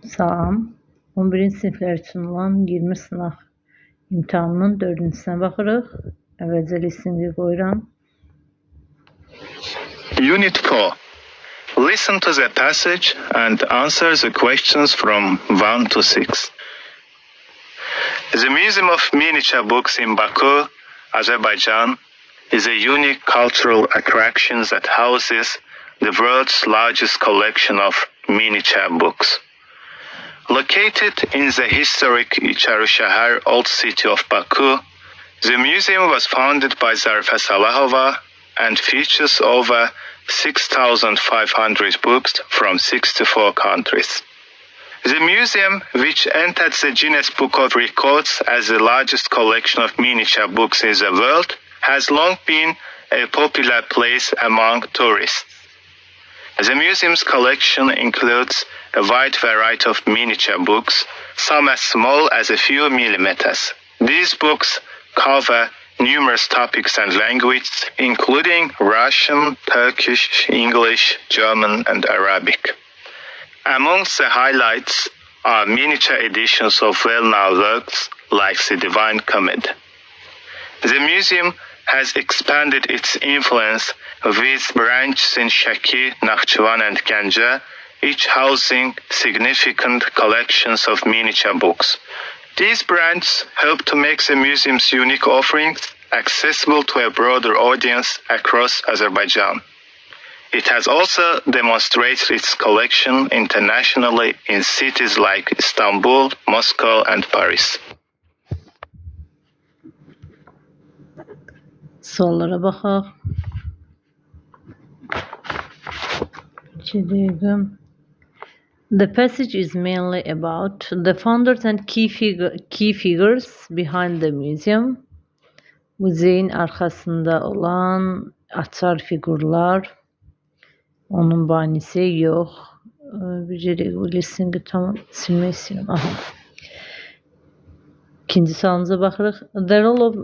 Salam. 11-ci siniflər üçün olan 20 sınaq imtahanının 4-cüsünə baxırıq. Əvvəlcə listeningi qoyuram. Unit 4. Listen to the passage and answer the questions from 1 to 6. The Museum of Miniature Books in Baku, Azerbaijan, is a unique cultural attraction that houses the world's largest collection of miniature books. Located in the historic İçərişəhər Old City of Baku, the museum was founded by Zarifa Salahova and features over 6,500 books from 64 countries. The museum, which entered the Guinness Book of Records as the largest collection of miniature books in the world, has long been a popular place among tourists. The museum's collection includes a wide variety of miniature books, some as small as a few millimeters. These books cover numerous topics and languages, including Russian, Turkish, English, German, and Arabic. Amongst the highlights are miniature editions of well-known works like the Divine Comedy. The museum has expanded its influence with branches in Shaki, Nakhchivan, and Ganja, each housing significant collections of miniature books. These branches help to make the museum's unique offerings accessible to a broader audience across Azerbaijan. It has also demonstrated its collection internationally in cities like Istanbul, Moscow, and Paris. Suallara baxaq. İki dəqiqə. The passage is mainly about the founders and key figures behind the museum. Muzeyin arxasında olan açar fiqurlar, onun banisi yox. Bir dəqiqə, bu listeningi tam silmək istəyirəm. Aha. İkinci sualımıza baxırıq. The role of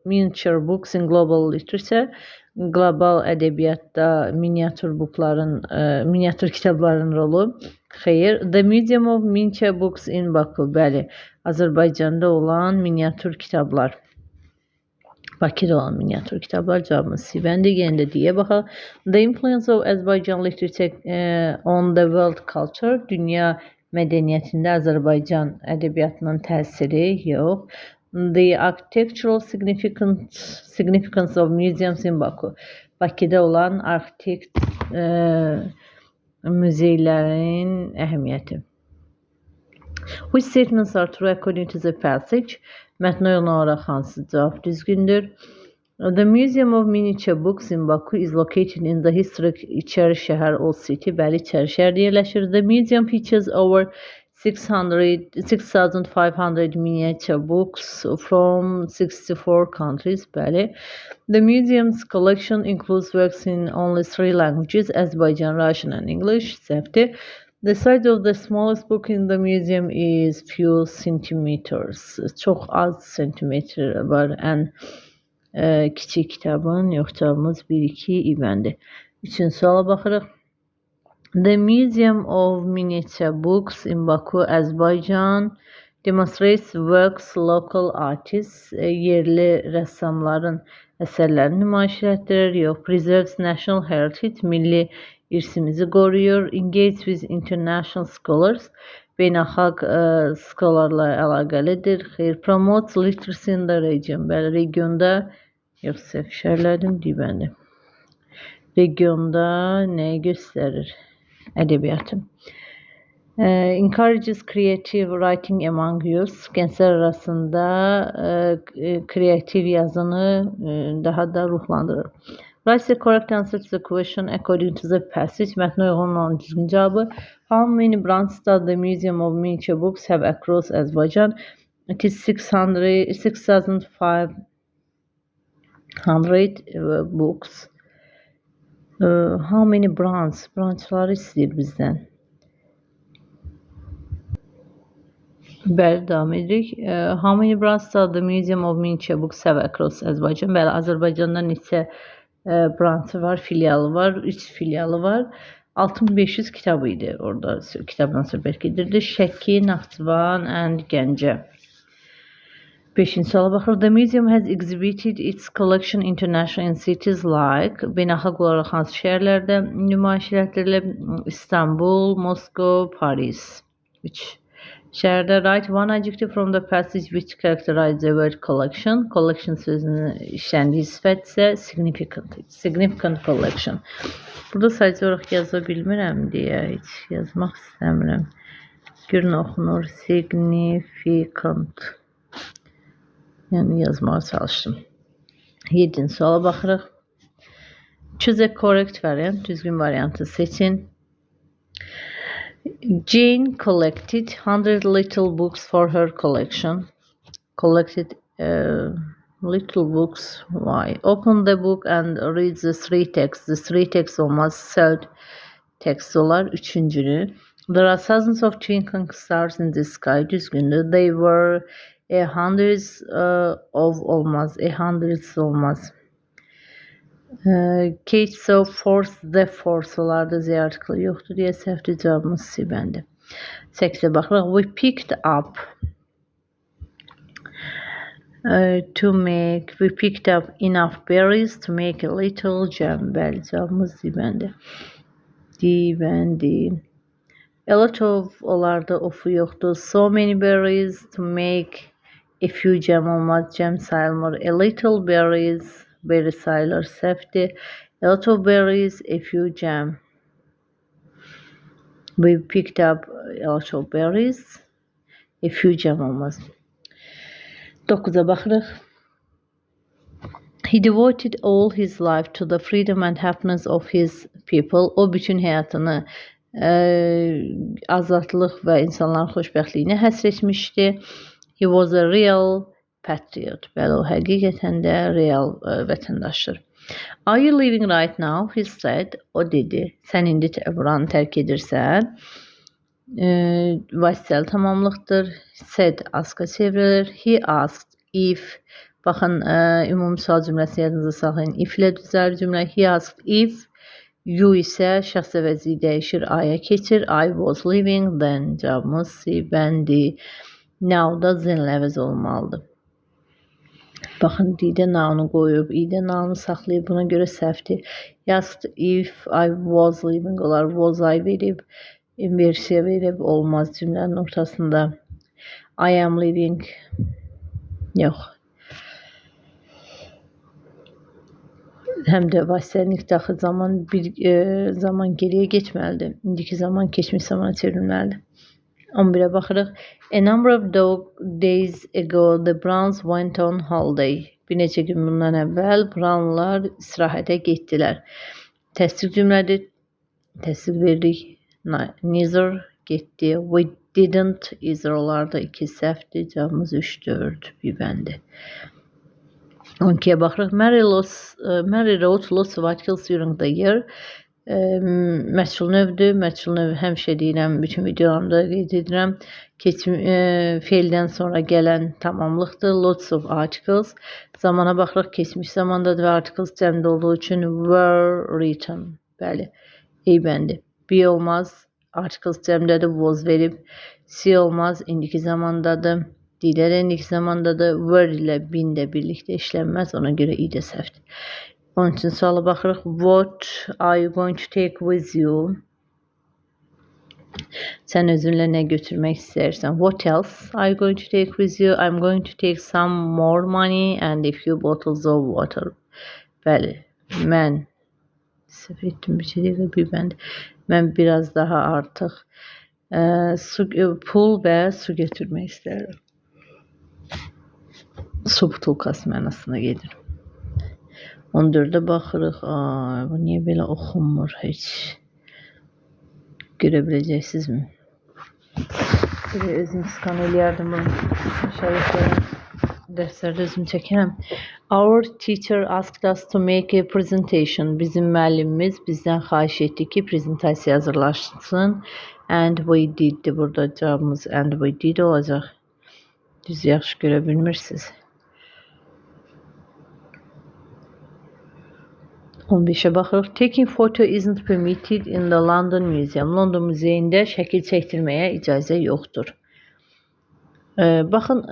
miniature books in global literature. Qlobal ədəbiyyatda miniatür bookların, miniatür kitabların rolu. Xeyr. The Museum of Miniature Books in Baku. Bəli, Azərbaycanda olan miniatür kitablar. Bakıda olan miniatür kitablar cavabımız C bəndi. Yenə də D-yə baxaq. The influence of Azerbaijan literature on the world culture. Dünya mədəniyyətində Azərbaycan ədəbiyyatının təsiri yox. The architectural significance of museums in Baku. Bakıda olan arxitekt muzeylərin əhəmiyyəti. Which statements are true according to the passage? Mətnə uyğun olaraq hansı cavab düzgündür? The Museum of Miniature Books in Baku is located in the historic İçərişəhər Old City. Bəli, İçərişəhərdə yerləşir. The museum features over 6,500 miniature books from 64 countries. Bəli. The museum's collection includes works in only 3 languages, Azerbaijan, Russian and English. Səhvdir. The size of the smallest book in the museum is few centimeters. Çox az sentimetr var ən kiçik kitabın. Yox, cavabımız 1, 2, İbəndi. Üçüncü suala baxırıq. The Museum of Miniature Books in Baku, Azerbaijan demonstrates works local artists, yerli rəssamların əsərlərini nümayiş etdirir. Yox, preserves national heritage, milli irsimizi qoruyur. Engage with international scholars, beynəlxalq scholarla əlaqəlidir. Xeyr, promotes literacy in the region. Bəli, regionda, yox, səhv işarələdim, deybəndi. Regionda nəyi göstərir? Ədəbiyyatı. Encourages creative writing among youth. Gənclər arasında kreativ yazını daha da ruhlandırır. Write the correct answer to the question according to the passage. Mətnə uyğun olan düzgün cavabı. How many branches does the Museum of Miniature Books have across Azerbaijan? It is 6,500 books. How many branches? Branchları istəyir bizdən. Bəli, davam edirik. How many branches does the Museum of Miniature Books have across Azerbaijan? Bəli, Azərbaycanda neçə branşı var, filialı var? 3 filialı var. 6500 kitab idi. Orada kitabdan söhbət gedirdi. Şəki, Naxçıvan and Gəncə. Beşinci suala baxırıq. The museum has exhibited its collection internationally in cities like beynəlxalq olaraq hansı şəhərlərdə nümayiş elətdirilib? İstanbul, Moskva, Paris. 3 şəhərdə. Write one adjective from the passage which characterizes the word collection. Collection sözünün işləndiyi sifət isə significant. Significant collection. Burada sadəcə olaraq yaza bilmirəm deyə heç yazmaq istəmirəm. Görün oxunur. Significant. Yəni yazmağa çalışdım. 7-ci suala baxırıq. Choose a correct variant. Düzgün variantı seçin. Jane collected 100 little books for her collection. Collected little books. Why? Open the book and read the three texts. The three texts olmaz. Third text olar. Üçüncünü. There are thousands of twinkling stars in the sky. Düzgündür. They were a hundreds of olmaz. A hundreds olmaz. Kate saw force, the force olardı. Z artiklı yoxdur deyə səhvdir. Cavabımız C bəndi. 8-ə baxırıq. We picked up we picked up enough berries to make a little jam. Bəli, cavabımız D bəndi. D bəndi. A lot of olardı, of'u yoxdur. So many berries to make a few jam olmaz. Jam sayılmır. A little berries, berry sayılır, səhvdir. A lot of berries, a few jam. We picked up a lot of berries. A few jam olmaz. 9-a baxırıq. He devoted all his life to the freedom and happiness of his people. O bütün həyatını azadlıq və insanların xoşbəxtliyinə həsr etmişdi. He was a real patriot. Bəli, o həqiqətən də real vətəndaşdır. Are you leaving right now? He said. O dedi. Sən indi buranı tərk edirsən. Vasitəli tamamlıqdır. Said ask-a çevrilir. He asked if. Baxın, ümumi sual cümləsini yadınıza saxlayın. If ilə düzəlir cümlə. He asked if. You isə şəxs əvəzi dəyişir, I-ya keçir. I was leaving then. Cavabımız C bəndi. Now-da then-lə əvəz olmalıdır. Baxın, D-də now-nu qoyub, I-də now-nu saxlayıb. Buna görə səhvdir. He asked if I was leaving olar. Was I verib, inversiya verib. Olmaz cümlənin ortasında. I am leaving. Yox. Həm də vasitəlik daxil zaman bir zaman geriyə getməlidir. İndiki zaman keçmiş zamana çevrilməlidir. 11-ə baxırıq. A number of days ago the Browns went on holiday. Bir neçə gün bundan əvvəl Brownlar istirahətə getdilər. Təsdiq cümlədir. Təsdiq veririk. Neither getdi. We didn't either olardı. 2 səhvdir. Cavabımız 3, 4 bir bəndi. 12-yə baxırıq. Mary wrote lots of articles during the year. Məchul növdür. Məchul növ həmişə deyirəm, bütün videolarımda qeyd edirəm. Feildən sonra gələn tamamlıqdır. Lots of articles. Zamana baxırıq, keçmiş zamandadır və articles cəmdə olduğu üçün were written. Bəli, A bəndi. B olmaz, articles cəmdədir, was verib. C olmaz, indiki zamandadır. D-də də indiki zamandadır. Were ilə been də birlikdə işlənməz, ona görə I də səhvdir. Onun üçün suala baxırıq. What are you going to take with you? Sən özünlə nə götürmək istəyirsən? What else are you going to take with you? I'm going to take some more money and a few bottles of water. Bəli, mən səhv etdim bir şey deyil, bir bənd. Mən biraz daha artıq pul və su götürmək istəyirəm. Su butulkası mənasına gedir. 14-ə baxırıq. Ay, bu niyə belə oxunmur heç? Görə biləcəksinizmi? Belə özüm skan eləyərdim bunu. İnşallah gələn dərslərdə özüm çəkərəm. Our teacher asked us to make a presentation. Bizim müəllimimiz bizdən xahiş etdi ki, prezentasiya hazırlaşsın. And we did. Burada cavabımız and we did olacaq. Düz yaxşı görə bilmirsiniz. 15-ə baxırıq. Taking photo isn't permitted in the London Museum. London muzeyində şəkil çəkdirməyə icazə yoxdur. Baxın,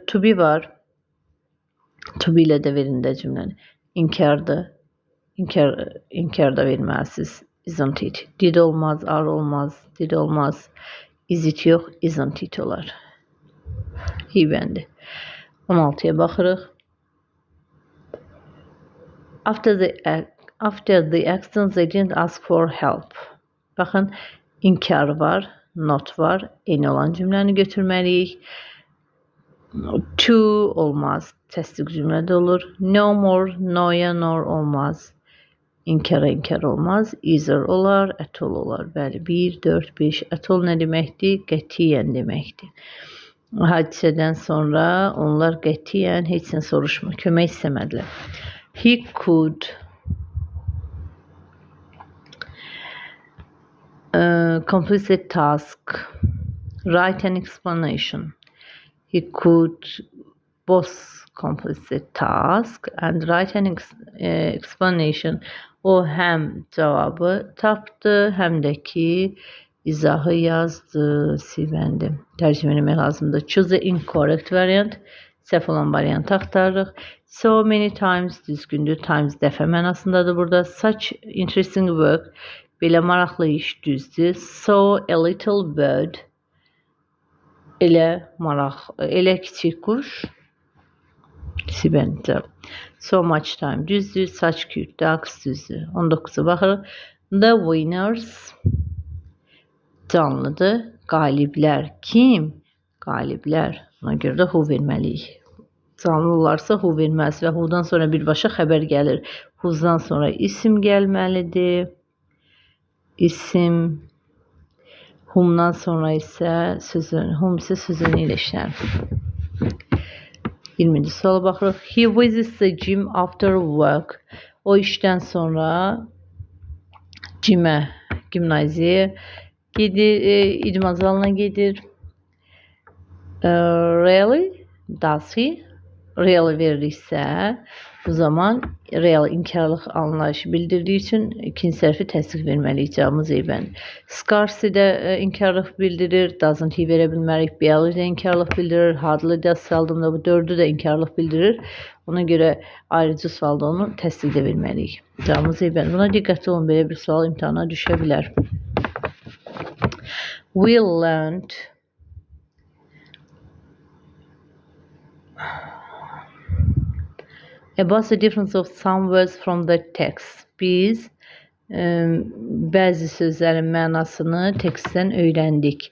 to be var. To be ilə də verin də cümləni. İnkardır. İnkar da verməlisiniz. Isn't it. Did olmaz, are olmaz, did olmaz. Is it yox, isn't it olar. Heybəndi. 16-ya baxırıq. After the accident, they didn't ask for help. Baxın, inkar var, not var. Eyni olan cümləni götürməliyik. To olmaz, təsdiq cümlədə olur. No more, no'ya nor olmaz. İnkara inkar olmaz. Either olar, at all olar. Bəli, 1, 4, 5. At all nə deməkdir? Qətiyyən deməkdir. Hadisədən sonra onlar qətiyyən heç nə soruşma, kömək istəmədilər. He could complete the task, write an explanation. He could both complete the task and write an explanation. O həm cavabı tapdı, həm də ki izahı yazdı. Sibəndi. Tərcümə etmək lazımdır. Choose the incorrect variant. Səhv olan variantı axtarırıq. So many times düzgündür. Times dəfə mənasındadır burada. Such interesting work. Belə maraqlı iş düzdür. So a little bird. Elə maraq, elə kiçik quş. Sibəndi. So much time düzdür. Such cute dogs düzdür. 19-a baxırıq. The winners canlıdır. Qaliblər kim? Qaliblər. Ona görə də who verməliyik. Canlı olarsa who verməliyiz və who-dan sonra birbaşa xəbər gəlir. Who-dan sonra isim gəlməlidir. İsim. Whom-dan sonra isə sözün, whom isə sözünü ilə işlənir. 20-ci suala baxırıq. He visits the gym after work. O işdən sonra gymə, gimnaziyaya gedir, idman zalına gedir. Really? Does he? Really veririksə, bu zaman real inkarlıq anlayışı bildirdiyi üçün ikinci sərfi təsdiq verməliyik. Cavabımız eyvəndir. Scarcely də inkarlıq bildirir, doesn't he verə bilmərik, barely də inkarlıq bildirir, hardly də, seldom da, bu dördü də inkarlıq bildirir. Ona görə ayrıcı sualda onu təsdiq də verməliyik. Cavabımız eyvəndir. Buna diqqətli olun, belə bir sual imtahana düşə bilər. We learned about the difference of some words from the text. Biz bəzi sözlərin mənasını tekstdən öyrəndik.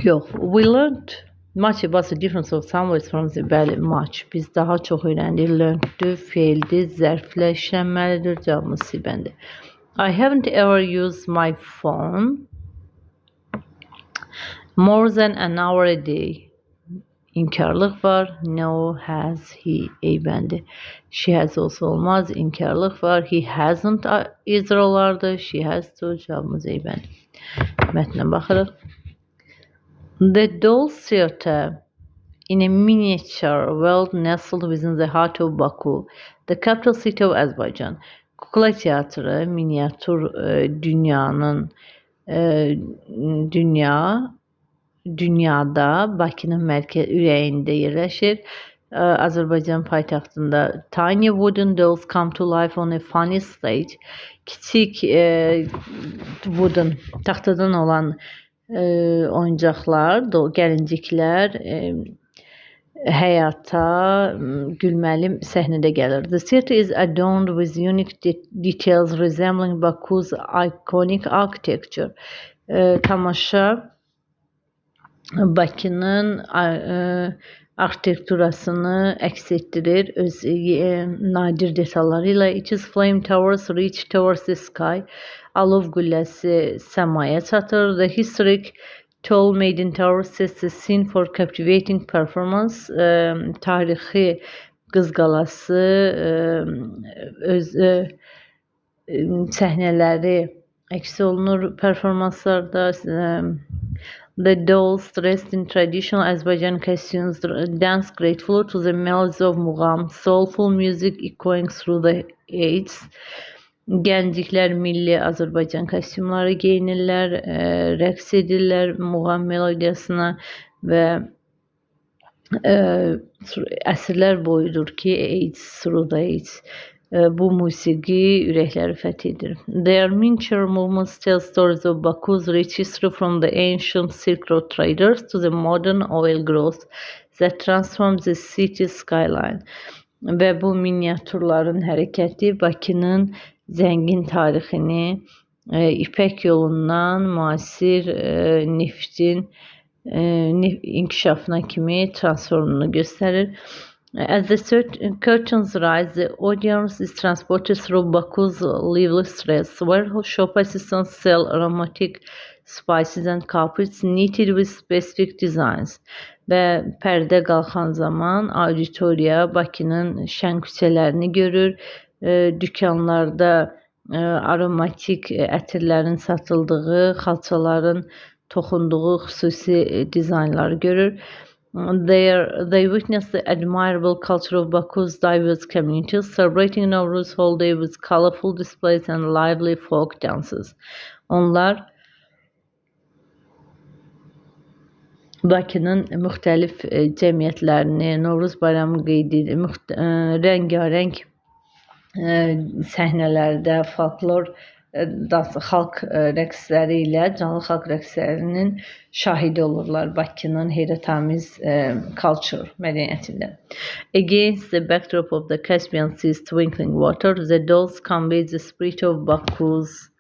Yox, we learned much about the difference of some words from the, bəli, much. Biz daha çox öyrəndik. Learned'dir, feildir, zərflə işlənməlidir. Cavabımız C-bəndir. I haven't ever used my phone more than an hour a day. İnkarlıq var. No has he eybəndi. She has olsa olmaz. İnkarlıq var. He hasn't either olardı. She has to. Cavabımız eybəndi. Mətnə baxırıq. The Dolls Theatre in a miniature world nestled within the heart of Baku, the capital city of Azerbaijan. Kukla teatrı miniatür dünyanın dünyada Bakının mərkəz ürəyində yerləşir. Azərbaycan paytaxtında tiny wooden dolls come to life on a funny stage. Kiçik wooden taxtadan olan oyuncaqlar, gəlinciklər həyata gülməli səhnədə gəlir. The theater is adorned with unique details resembling Baku's iconic architecture. Tamaşa Bakının arxitekturasını əks etdirir öz nadir detalları ilə. Its flame towers reach towards the sky. Alov qülləsi səmaya çatır. The historic Tall Maiden Tower sets the scene for captivating performance. Tarixi Qız Qalası öz səhnələri əks olunur performanslarda. The dolls, dressed in traditional Azerbaijani costumes, dance gratefully to the melodies of muğam, soulful music echoing through the ages. Gəncliklər milli Azərbaycan kostyumları geyinirlər, rəqs edirlər muğam melodiyasına və əsrlər boyudur ki, ages, through the ages, bu musiqi ürəkləri fəth edir. Their miniature movements tell stories of Baku's rich history from the ancient Silk Road traders to the modern oil growth that transforms the city's skyline. Və bu miniatürların hərəkəti Bakının zəngin tarixini, İpək yolundan müasir neftin inkişafına kimi transformunu göstərir. As the curtains rise, the audience is transported through Baku's lively streets, where shop assistants sell aromatic spices and carpets knitted with specific designs. Və pərdə qalxan zaman auditoriya Bakının şən küçələrini görür, dükanlarda aromatik ətirlərin satıldığı, xalçaların toxunduğu xüsusi dizaynları görür. They witness the admirable culture of Baku's diverse communities, celebrating Nowruz holiday with colorful displays and lively folk dances. Onlar Bakının müxtəlif cəmiyyətlərini, Novruz bayramı qeyd edir, rəngarəng səhnələrdə folklor xalq rəqsləri ilə canlı xalq rəqslərinin şahidi olurlar Bakının heyrətamiz culture mədəniyyətində. Against the backdrop of the Caspian Sea's twinkling water, the dolls convey the spirit of Baku's.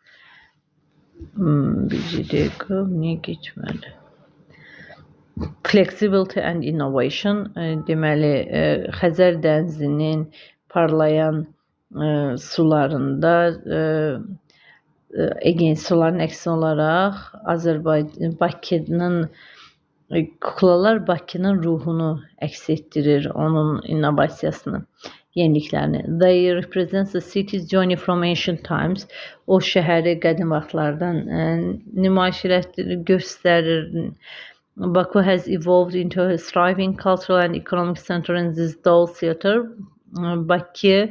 Bir dəqiqə, niyə keçmədi? Flexibility and innovation. Deməli, Xəzər dənizinin parlayan sularında against suların əksi olaraq Azərbaycan Bakının kuklalar Bakının ruhunu əks etdirir, onun innovasiyasını, yeniliklərini. They represent the city's journey from ancient times. O şəhəri qədim vaxtlardan nümayiş elətdirir, göstərir. Baku has evolved into a thriving cultural and economic center in this doll theater. Bakı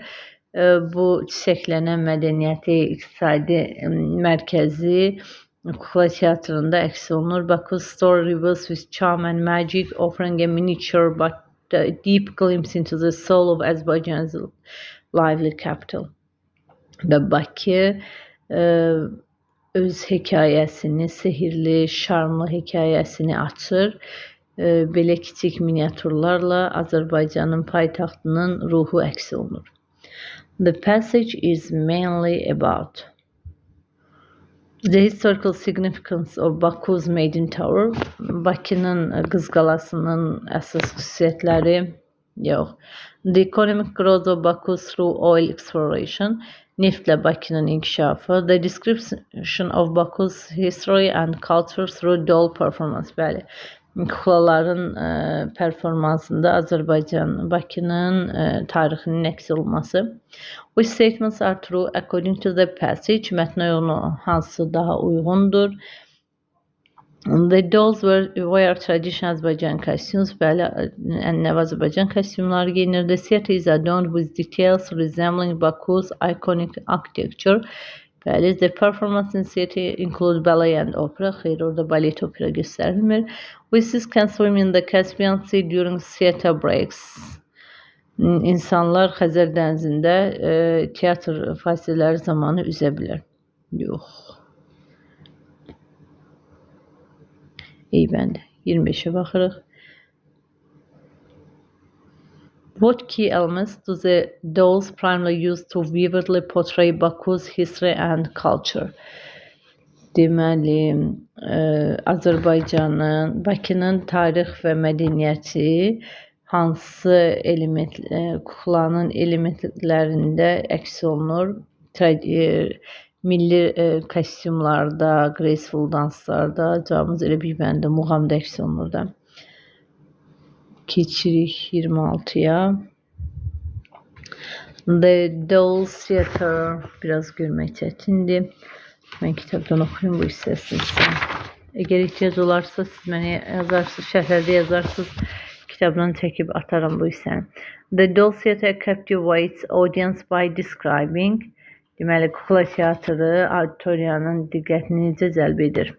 bu çiçəklənən mədəniyyəti, iqtisadi mərkəzi kukla teatrında əks olunur. Baku's story reveals with charm and magic, offering a miniature but deep glimpse into the soul of Azerbaijan's lively capital. Və Bakı öz hekayəsini, sehirli, şarmlı hekayəsini açır. Belə kiçik miniatürlarla Azərbaycanın paytaxtının ruhu əks olunur. The passage is mainly about the historical significance of Baku's Maiden Tower, Bakının Qız Qalasının əsas xüsusiyyətləri, yox. The economic growth of Baku through oil exploration, neftlə Bakının inkişafı, the description of Baku's history and culture through doll performance, bəli. Kuklaların performansında Azərbaycan, Bakının tarixinin əks olunması. Which statements are true according to the passage? Mətnə uyğun hansı daha uyğundur? The dolls wear traditional Azerbaijani costumes. Bəli, ənənəvi Azərbaycan kostyumları geyinir. The theater is adorned with details resembling Baku's iconic architecture. Bəli, the performance in theater include ballet and opera. Xeyr, orada balet opera göstərilmir. Visitors can swim in the Caspian Sea during theater breaks. İnsanlar Xəzər dənizində teatr fasilələri zamanı üzə bilər. Yox. Eybəndi. 25-ə baxırıq. What key elements do the dolls primarily use to vividly portray Baku's history and culture? Deməli, Azərbaycanın, Bakının tarix və mədəniyyəti hansı element, kuklanın elementlərində əks olunur? Milli kostyumlarda, graceful danslarda, cavabımız elə bir bəndə muğamda əks olunur da. Keçirik 26-ya. The Dolls Theater biraz görmək çətindir. Mən kitabdan oxuyum bu hissəsini sizə. Əgər ehtiyac olarsa, siz mənə yazarsınız, şərhlərdə yazarsınız, kitabdan çəkib ataram bu hissəni. The Doll Theater captivates audience by describing. Deməli, kukla teatrı auditoriyanın diqqətini necə cəlb edir?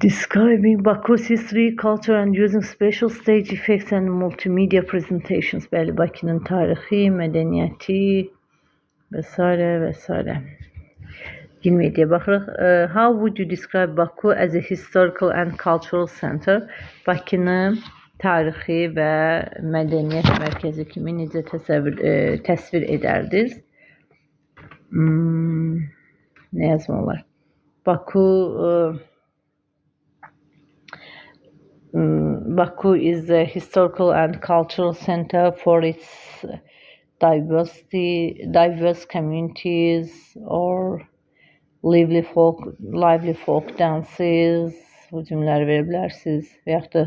Describing Baku's history, culture and using special stage effects and multimedia presentations. Bəli, Bakının tarixi, mədəniyyəti və s. və s. 27-yə baxırıq. How would you describe Baku as a historical and cultural center? Bakını tarixi və mədəniyyət mərkəzi kimi necə təsvir edərdiniz? Nə yazmaq olar? Baku is a historical and cultural center for its diversity, diverse communities or lively folk dances. Bu cümlələri verə bilərsiniz. Və yaxud da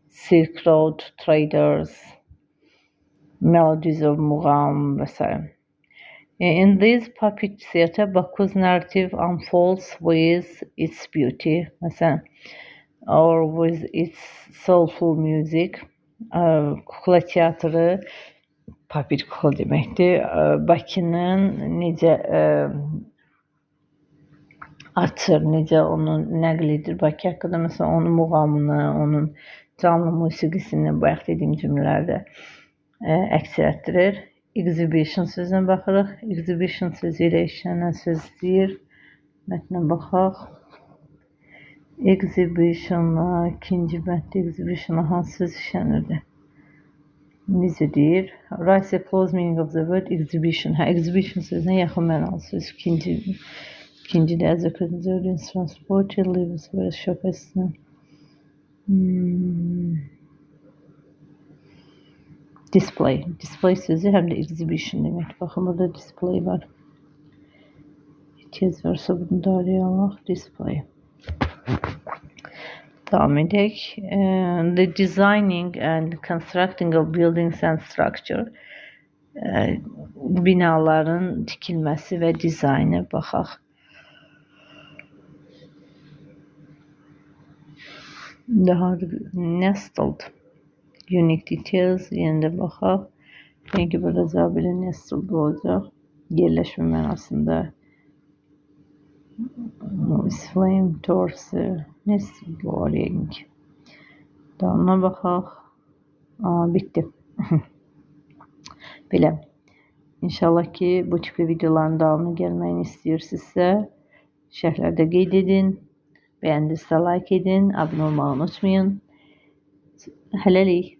Silk Road traders, melodies of Muğam və s. In this puppet theater, Baku's narrative unfolds with its beauty, məsələn, or with its soulful music. Kukla teatrı, puppet kukla deməkdir. Bakının necə açır, necə onu nəql edir Bakı haqqında, məsələn, onun muğamını, onun canlı musiqisini bayaq dediyim cümlələrdə əks etdirir. Exhibition sözünə baxırıq. Exhibition sözü ilə işlənən söz deyir. Mətnə baxaq. Exhibition-a, ikinci bənddə exhibition-a hansı söz işlənirdi? Necə deyir? Write the close meaning of the word exhibition. Hə, exhibition sözünə yaxın mənalı söz. İkinci də as a audience transported, lives with shop assistant. Display. Display sözü həm də exhibition deməkdir. Baxın, burada display var. Ehtiyac varsa bunu da arayalaq. Display. Davam edək. The designing and constructing of buildings and structure. Binaların tikilməsi və dizaynı baxaq. Daha nestled. Unique details. Yenə də baxaq. Yəni ki, burada cavab elə nestled olacaq. Yerləşmə mənasında. Flame torsi. Nestled olar yəqin ki. Davamına baxaq. Bitdi. Belə. İnşallah ki, bu tipli videoların davamını gəlməyini istəyirsinizsə, şərhlərdə qeyd edin. Bəyəndinizsə like edin, abunə olmağı unutmayın. Hələlik.